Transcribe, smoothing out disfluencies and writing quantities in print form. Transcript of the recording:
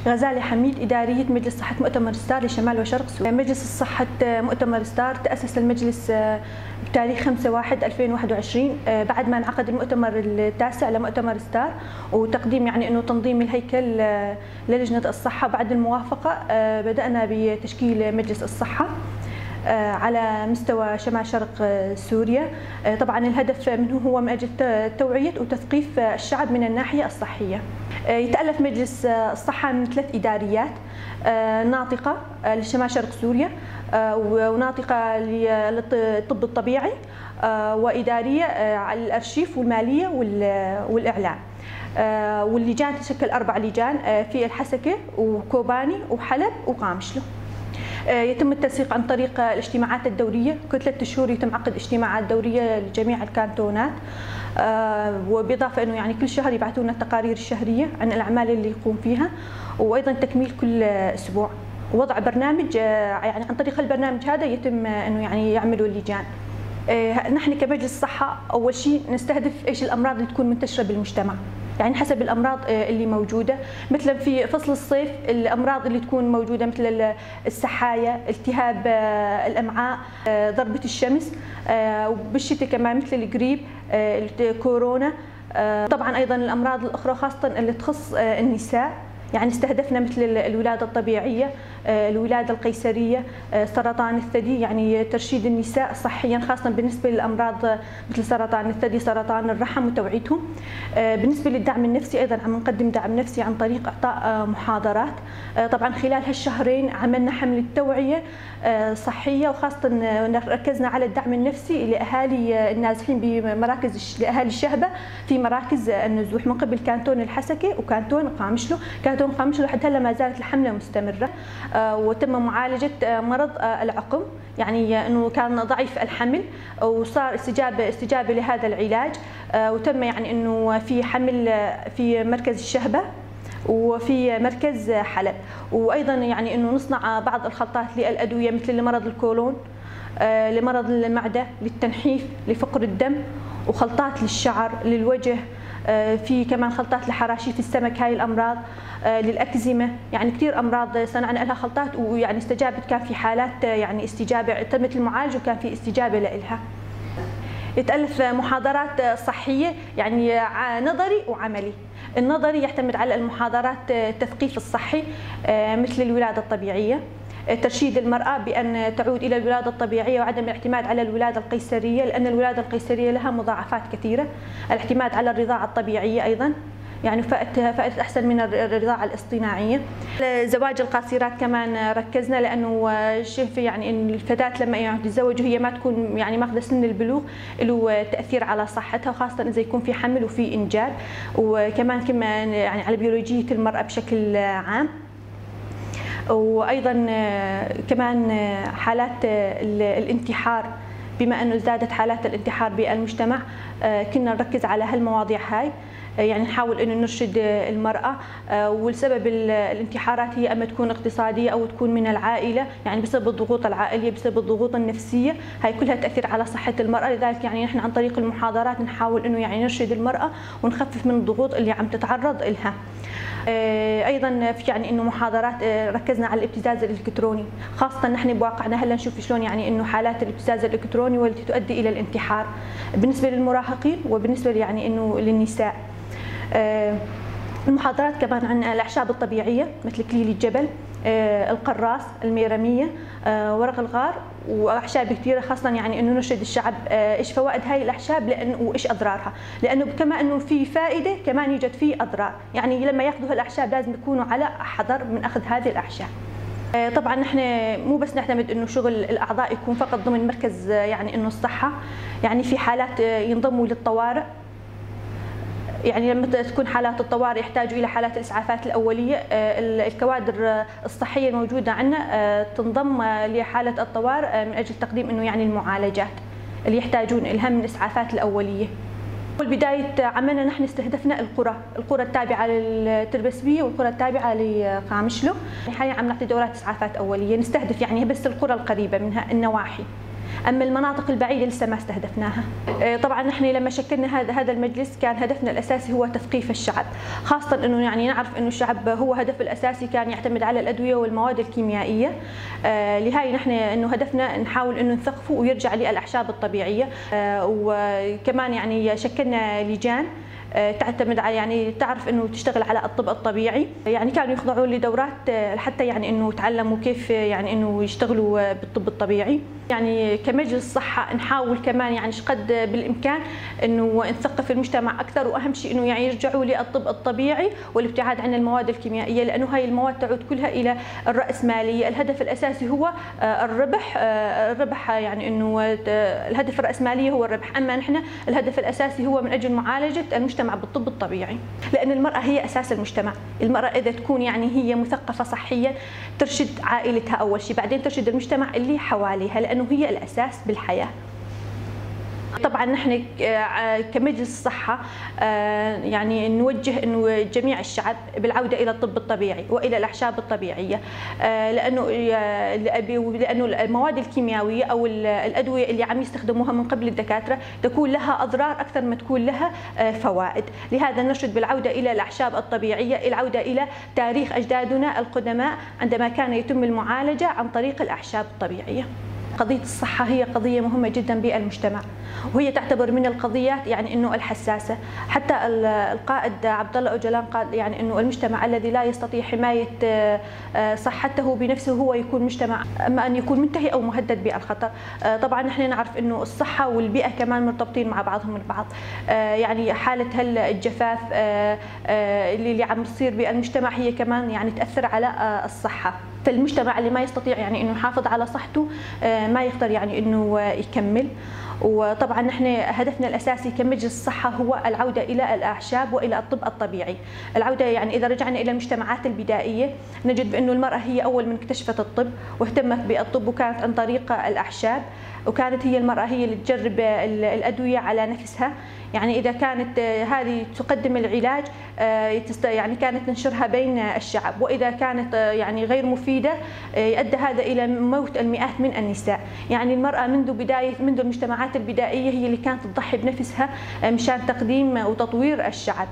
غزالة حميد، إدارية مجلس صحة مؤتمر ستار لشمال وشرق سوريا. مجلس الصحة مؤتمر ستار تأسس المجلس بتاريخ 5/1/2021 بعد ما انعقد المؤتمر التاسع لمؤتمر ستار، وتقديم يعني انه تنظيم الهيكل للجنة الصحة. بعد الموافقة بدأنا بتشكيل مجلس الصحة على مستوى شمال شرق سوريا. طبعا الهدف منه هو من أجل توعية وتثقيف الشعب من الناحية الصحية. يتألف مجلس الصحة من 3 إداريات: ناطقة لشمال شرق سوريا، وناطقة للطب الطبيعي، وإدارية على الأرشيف والمالية والإعلام. واللجان تشكل 4 لجان في الحسكة وكوباني وحلب وقامشلو. يتم التنسيق عن طريق الاجتماعات الدورية، كل 3 شهور يتم عقد اجتماعات دورية لجميع الكانتونات، وبإضافة أنه يعني كل شهر يبعثون لنا التقارير الشهرية عن الأعمال اللي يقوم فيها، وأيضا تكميل كل أسبوع، ووضع برنامج، يعني عن طريق البرنامج هذا يتم أنه يعني يعملوا اللجان. نحن كمجلس صحة أول شيء نستهدف إيش الأمراض اللي تكون منتشرة بالمجتمع، يعني حسب الأمراض اللي موجودة. مثلا في فصل الصيف الأمراض اللي تكون موجودة مثل السحايا، التهاب الأمعاء، ضربة الشمس، وبالشتاء كمان مثل الجريب، كورونا. طبعا أيضا الأمراض الأخرى خاصة اللي تخص النساء، يعني استهدفنا مثل الولادة الطبيعية، الولادة القيصرية، سرطان الثدي، يعني ترشيد النساء صحيا خاصة بالنسبة للأمراض مثل سرطان الثدي، سرطان الرحم وتوعيتهم. بالنسبة للدعم النفسي أيضا عم نقدم دعم نفسي عن طريق إعطاء محاضرات. طبعا خلال هالشهرين عملنا حملة توعية صحية، وخاصة ركزنا على الدعم النفسي لأهالي النازحين بمراكز، لأهالي الشهبة في مراكز النزوح من قبل كانتون الحسكة وكانتون قامشلو. كانتون قامشلو لحد هلا ما زالت الحملة مستمرة، وتم معالجة مرض العقم، يعني انه كان ضعيف الحمل وصار استجابة لهذا العلاج، وتم يعني انه في حمل في مركز الشهبة وفي مركز حلب. وايضا يعني انه نصنع بعض الخلطات للأدوية مثل لمرض الكولون، لمرض المعدة، للتنحيف، لفقر الدم، وخلطات للشعر، للوجه، في كمان خلطات لحراشيف السمك، هاي الامراض، للاكزيما، يعني كثير امراض صنعنا لها خلطات ويعني استجابت، كان في حالات يعني استجابه تمت المعالجه وكان في استجابه لها. يتالف محاضرات صحيه يعني نظري وعملي. النظري يعتمد على المحاضرات التثقيف الصحي مثل الولاده الطبيعيه، ترشيد المرأة بأن تعود إلى الولادة الطبيعية وعدم الاعتماد على الولادة القيصرية، لأن الولادة القيصرية لها مضاعفات كثيرة. الاعتماد على الرضاعة الطبيعية أيضا، يعني فائدة أحسن من الرضاعة الاصطناعية. زواج القاصرات كمان ركزنا، لأنه شايف يعني إن الفتاة لما يعني تتزوج وهي ما تكون يعني ماخذة سن البلوغ له تأثير على صحتها، وخاصة إذا يكون في حمل وفي إنجاب، وكمان كمان يعني على بيولوجية المرأة بشكل عام. وايضا كمان حالات الانتحار، بما انه ازدادت حالات الانتحار بالمجتمع كنا نركز على هالمواضيع هاي، يعني نحاول انه نرشد المرأة. والسبب الانتحارات هي اما تكون اقتصادية او تكون من العائلة، يعني بسبب الضغوط العائلية، بسبب الضغوط النفسية، هاي كلها تأثير على صحة المرأة. لذلك يعني نحن عن طريق المحاضرات نحاول انه يعني نرشد المرأة ونخفف من الضغوط اللي عم تتعرض لها. ايضا في يعني انه محاضرات ركزنا على الابتزاز الالكتروني، خاصه نحن بواقعنا هلا نشوف شلون يعني انه حالات الابتزاز الالكتروني والتي تؤدي الى الانتحار بالنسبه للمراهقين وبالنسبه يعني انه للنساء. المحاضرات كمان عن الاعشاب الطبيعيه مثل كليل الجبل، القراص، الميرميه، ورق الغار، واعشاب كثيره، خاصه يعني انه نرشد الشعب ايش فوائد هاي الاعشاب لانه وايش اضرارها، لانه كما انه في فائده كمان يوجد فيه اضرار، يعني لما ياخذوا هالاعشاب لازم يكونوا على حذر من اخذ هذه الاعشاب. طبعا نحن مو بس نعتمد انه شغل الاعضاء يكون فقط ضمن مركز يعني انه الصحه، يعني في حالات ينضموا للطوارئ، يعني لما تكون حالات الطوارئ يحتاجوا الى حالات الاسعافات الاوليه، الكوادر الصحيه الموجوده عندنا تنضم لحاله الطوارئ من اجل تقديم انه يعني المعالجات اللي يحتاجون لها من الاسعافات الاوليه. بدايه عملنا نحن استهدفنا القرى التابعه للتربسبيه والقرى التابعه لقامشلو. حاليا عم نعطي دورات اسعافات اوليه، نستهدف يعني بس القرى القريبه منها، النواحي. أما المناطق البعيدة لسه ما استهدفناها. طبعا نحن لما شكلنا هذا المجلس كان هدفنا الأساسي هو تثقيف الشعب، خاصة أنه يعني نعرف أنه الشعب هو هدف الأساسي كان يعتمد على الأدوية والمواد الكيميائية. لهاي نحن أنه هدفنا نحاول أنه نثقفه ويرجع للأعشاب الطبيعية. وكمان يعني شكلنا لجان تعتمد على يعني تعرف انه تشتغل على الطب الطبيعي، يعني كانوا يخضعوا لدورات حتى يعني انه تعلموا كيف يعني انه يشتغلوا بالطب الطبيعي. يعني كمجلس صحة نحاول كمان يعني شقد بالامكان انه نثقف المجتمع اكثر، واهم شيء انه يعني يرجعوا للطب الطبيعي والابتعاد عن المواد الكيميائية، لانه هاي المواد تعود كلها الى الرأسمالية. الهدف الاساسي هو الربح، الربح يعني انه الهدف الرأسمالية هو الربح، اما نحن الهدف الاساسي هو من اجل معالجة المجتمع بالطب الطبيعي، لأن المرأة هي أساس المجتمع. المرأة إذا تكون يعني هي مثقفة صحيا ترشد عائلتها أول شيء، بعدين ترشد المجتمع اللي حواليها، لأنه هي الأساس بالحياة. طبعا نحن كمجلس صحة يعني نوجه انه جميع الشعب بالعودة الى الطب الطبيعي والى الاعشاب الطبيعية، لانه المواد الكيميائية او الادوية اللي عم يستخدموها من قبل الدكاترة تكون لها اضرار اكثر ما تكون لها فوائد. لهذا نرشد بالعودة الى الاعشاب الطبيعية، العودة الى تاريخ اجدادنا القدماء عندما كان يتم المعالجة عن طريق الاعشاب الطبيعية. قضية الصحة هي قضية مهمة جدا بالمجتمع، وهي تعتبر من القضيات يعني انه الحساسة. حتى القائد عبد الله أوجلان قال يعني انه المجتمع الذي لا يستطيع حماية صحته بنفسه هو يكون مجتمع اما ان يكون منتهي او مهدد بالخطر. طبعا نحن نعرف انه الصحة والبيئة كمان مرتبطين مع بعضهم البعض. يعني حالة الجفاف اللي عم تصير بالمجتمع هي كمان يعني تأثر على الصحة. فالمجتمع اللي ما يستطيع يعني انه يحافظ على صحته ما يقدر يعني انه يكمل. وطبعا نحن هدفنا الاساسي كمجلس الصحة هو العودة الى الاعشاب والى الطب الطبيعي. العودة يعني اذا رجعنا الى المجتمعات البدائية نجد بانه المراة هي اول من اكتشفت الطب واهتمت بالطب، وكانت عن طريق الاعشاب، وكانت هي المراة هي اللي تجرب الادوية على نفسها. يعني اذا كانت هذه تقدم العلاج يعني كانت تنشرها بين الشعب، واذا كانت يعني غير مفيدة ادى هذا الى موت المئات من النساء. يعني المراة منذ المجتمعات البدائية هي اللي كانت تضحي بنفسها مشان تقديم وتطوير الشعب.